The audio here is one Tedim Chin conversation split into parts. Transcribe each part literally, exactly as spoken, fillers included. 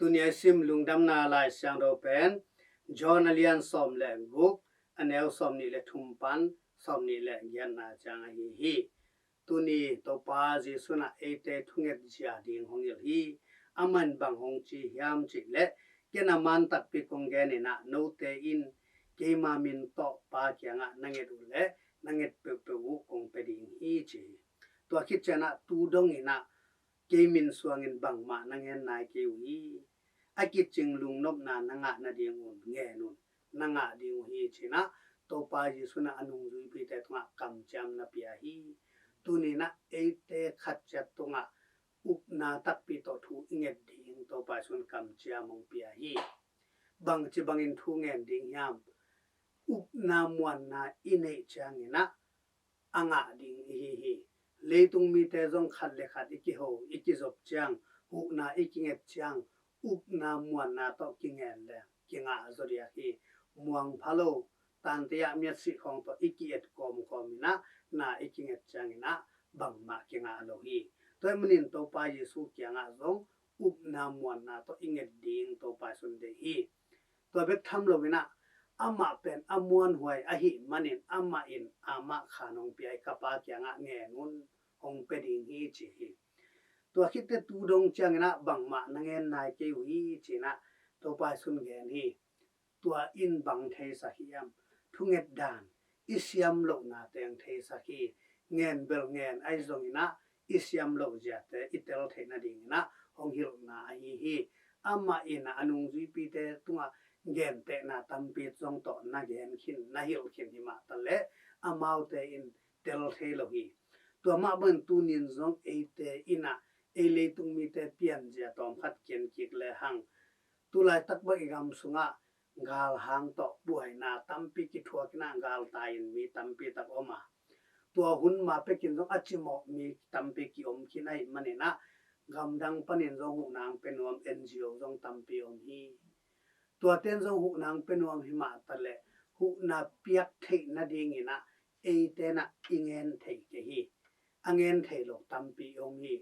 Tuni a i sim lungdamna Lai Siangtho pen John a lian sawm le guk, a neu sawm nih le thum pan sawm nih le giatna ciang ahi hi. Tuni Topa Jesu in ah eite thunget zia ding hong hilh hi. Amah in bang hong ci hiam cih leh, ken a man takpi kong gen in ah, note in keima min tawh Pa kiangah na nget uh leh na nget peuhpeuh uh kong pia ding hi, ci hi. Tua khit ciang ah tu dong in ah kei min suangin bangmah na ngen nai kei uh hi. A kicing lungnopna na ngah nadingun ngen un, na ngah ding uh hi, ci-in ah Topa Jesu in ah a nungzuipite tungah kamciam na pia hi. Tuni in ah eite khat ciat tungah upna takpi tawh thu i nget ding Topa Jesu in kamciam hong pia hi. Bangci bangin thu ngen ding hiam? Upna muanna i neih ciangin ah a ngah ding i hi hi. Leitung mite zong khat le khat i kiho, i kizop ciang, huhna i kinget ciang, upna muanna tawh kingen le kingah zaw diak hi. Muang pha lo, tante ah miatsih khawng tawh i ki-et kawmkawm in ah na i kinget ciangin ah bangmah kingah lo hi. Tua ahih manin Topa Jesu kiangah zong upna muanna tawh i nget ding Topa Jesu in deih hi. Tua bek tham lo in ah amah pen a muanhuai ahih manin amah in amah khan hong pia hi, ka Pa kiangah ngen un, hong pia ding hi, ci hi. Tua khit teh tu dong ciangin ah bangmah na ngen nai kei uh hi, ci-in ah Topa Jesu in gen hi. Tua in bang theisak hiam? Thunget dan, i siam lohna teng theisak hi. Ngen bel ngen, ahi zongin ah i siam loh ziate i tel theih nadingin ah hong hilhna ahi hi. Amah in ah a nungzuipite tungah gentehna tampi zong tawh na gen khin, na hilh khin hi mah ta leh, amaute in tel thei lo hi. Tua mah bangin tu ni-in zong eite in ah ei leitung mite pianzia tawmkhat kian kik lehang, tu laitak bang i gam sungah galhang tawh buaina tampi kithuak in ah galtai-in mi tampi tak om a, tua hun ma pekin zong a cimawh mi tampi ki-om khin ahih manin ah gamdang panin zong huhna hong pia nuam N G O zong tampi om hi. Tuate in zong huhna hong pia nuam hi mah ta leh, huhna piak theih nadingin ah eite in ah i ngen thei kei hi. A ngen thei lo tampi om hi.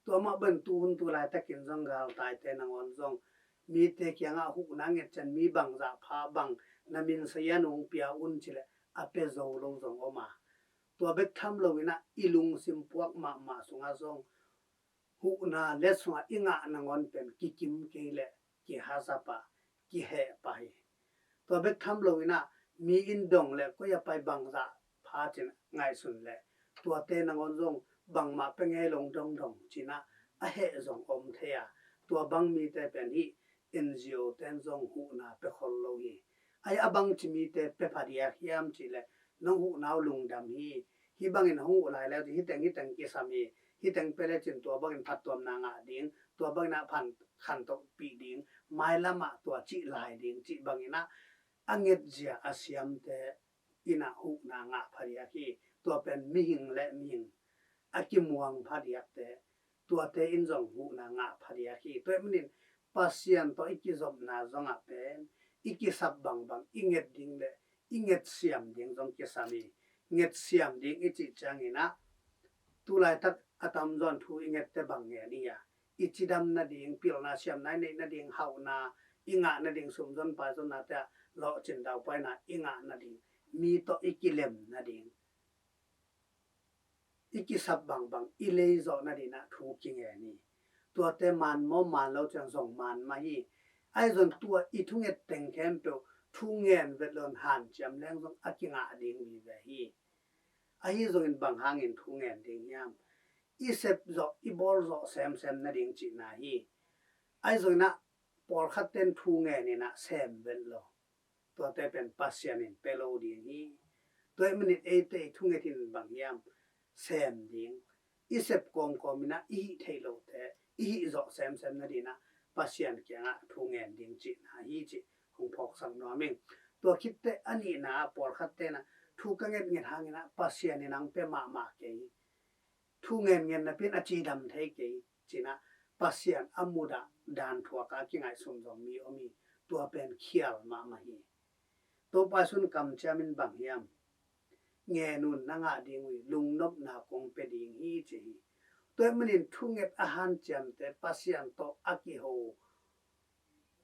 Tua mah bangin tu hun tu laitakin zong galtaite nangawn zong mite kiangah huhna nget ciang mi bangzah pha bang na min sayan hong pia un ci leh a pia zo lo zong om a, tua bek tham lo in ah i lungsim puak mahmah sungah zong huhna let sungah i ngah nangawn pen kikim kei leh kihazap a, kiheh pah hi. Tua bek tham lo in ah mi in dong leh koi a pai bangzah pha ci-in ngaihsun leh, tuate nangawn zong bangmah pia ngei lo dongdong ci-in ah a heh zong om thei a, tua bang mite pen hih N G O te in zong huhna pia khol lo hi. Ahi a bangci mite pia phadiak hiam cih leh, nong huhna uh lungdam hi. Hih bangin hong huh lai leu ci, hih teng hih teng kisam hi. Hih teng pia lecin tua bangin phattuamna ngah ding, tua bangin ah phan khantohpih ding, mailam ah tua cih lai ding cih bangin ah a ngetzia a siamte in ah huhna ngah phadiak hi. Tua pen mihing le mihing a kimuang phadiakte, tuate in zong huhna ngah phadiak hi. Tua ahih manin Pasian tawh i kizopna zongah pen i kisap bangbang i nget ding le i nget siam ding zong kisam hi. Nget siam ding i cih ciangin ah tu laitak a tamzaw in thu i ngette bang ngen i hi a, i cidam nading, pilna siamna i neih nading, hauhna i ngah nading, sumzon paizonnate ah lawhcin daupaina i ngah nading, mi tawh i kilem nading, i kisap bangbang i leizawh nadingin ah thu kingen hi. Tuate man maw man lo ciang zong man mah hi. Ahi zong tua i thunget teng khempeuh thu ngen vet lo in hanciam leng zong a kingah ding vive hi. Ahi zongin bang hangin thu ngen ding hiam? I sep zawh, i bawl zawh semsem nading cihna hi. Ahi zongin ah pawlkhatte in thu ngen in ah sem vet lo. Tuate pen Pasian in pia lo ding hi. Tua ahih manin eite i thunget in bang hiam? Sem ding. I sep kawmkawm in ah i hih theih lohte i hih zawh semsem nadingin ah Pasian kiangah thu ngen ding cihna hi cih hong phawksak nuam ing. Tua khit teh a nihna ah pawlkhatte in ah thu ka ngetnget hangin ah Pasian in hong pia mahmah kei, thu ngen ngen napi in a cidam thei kei ci-in ah Pasian a mudah dan thuak a kingaihsun zong mi om hi. Tua pen khial mahmah hi. Topa Jesu in kamciam in bang hiam? Ngen un, na ngah ding uh hi, lungnopna kong pia ding hi, ci hi. Tua ahih manin thunget a hanciamte, Pasian tawh a kiho,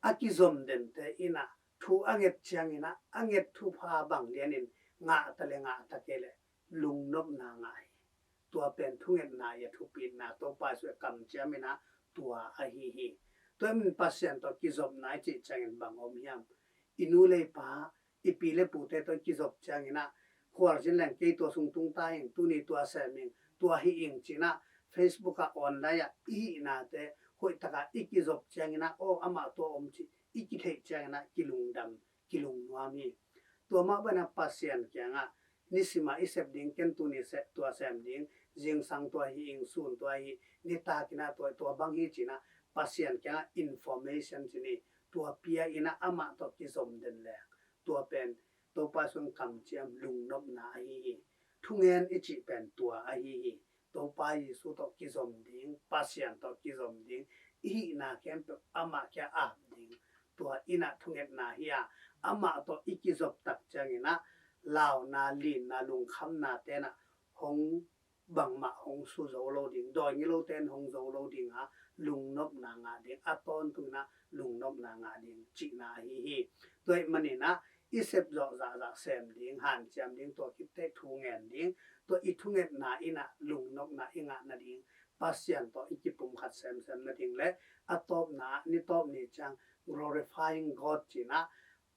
a kizom dente in ah thu a nget ciangin ah a nget thupha bang lianin ngah ta le ngah ta kei leh lungnopna ngah hi. Tua pen thungetna i a thupitna Topa Jesu kamciam in ah tua ahi hi. Tua in Pasian tawh kizopna i cih ciangin bang om hiam? I nu le i pa, i pi le pute tawh i kizop ciangin ah khualzin leng kei tua sung tung ta ing, tuni tua sem ing, tua hih ing ci-in ah Facebook ah online ah i hihnate hoih takin i kizop ciangin ah aw amah tua om cih i kitheih ciangin ah kilungdam, kilungnuam hi. Tua mah bangin ah Pasian kiangah nisim a i sep ding, ken tuni sep tua sem ding, zingsang tua hih ing, sun tua hih, nitak in ah tua, tua bang hi ci-in ah Pasian kiangah information ci ni, tua pia in ah amah tawh kizom den leng tua pen Topa Jesu kamciam lungnopna ahi hi. Thungen i cih pen tua ahi hi. Topa Jesu tawh kizom ding, Pasian tawh kizom ding, i hihna khempeuh amah kiang ap ding, tua in ah thungetna hi a, amah tawh i kizop tak ciangin ah launa, linna, lungkhamna ten ah hong bangmah hong su zo lo ding, dawi ngilote in hong zo lo ding a, lungnopna ngah ding, a tawntung in ah lungnopna ngah ding cihna ahi hi. Tua ahih manin ah i sep zawh zahzah sem ding, hanciam ding, tua khit teh thu ngen ding, tua i thungetna in ah lungnopna i ngah nading, Pasian tawh i kipumkhat semsem nading le a tawpna ah ni tawp ni ciang glorifying God ci-in ah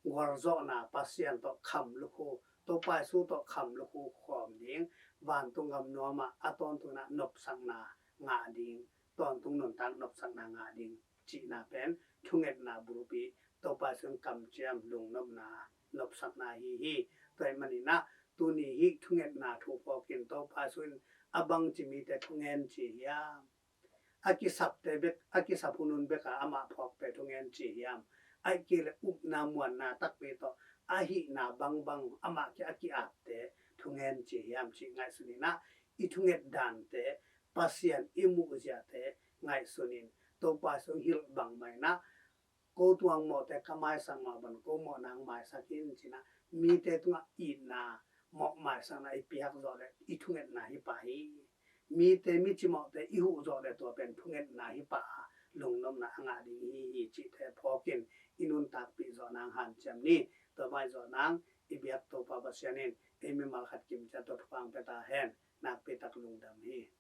gualzawhna, Pasian tawh kham lukhu, Topa Jesu tawh kham lukhu khawm ding, vantung gam nuam ah a tawntung in ah nopsakna ngah ding, tawntung nuntak nopsakna ngah ding cihna pen thungetna bulpi, Topa Jesu kamciam lungnopna, nopsakna ahi hi. Tua ahih manin ah tuni hih thungetna thu phawk in Topa Jesu in a bangci mite thungen ci hiam? A kisapte bek, a kisap hun hun bek a amah phawkte thungen ci hiam? Ahih kei leh upna muanna takpi tawh a hihna bangbang amah kiang a ki-apte thungen ci hiam cih ngaihsun in ah i thunget dante Pasian i muhziate ngaihsun in Topa Jesu hilh bangmah in ah ko tuang mawhte ka maisak mah bang ko mawh nang maisak in ci-in ah mite tungah itna, mawh maisakna i piak zawh leh i thungetna hi pah hi. Mite, mi cimawhte i huh zawh leh tua pen thungetna hi pah a, lungnopna a ngah ding hi hi cihte phawk in i nuntakpih zawh nang hanciam ni. Tua mah zawh nang i biak Topa Pasian in ei mimal khat kim ciat tawh thupha pia ta hen. Nakpi tak lungdam hi.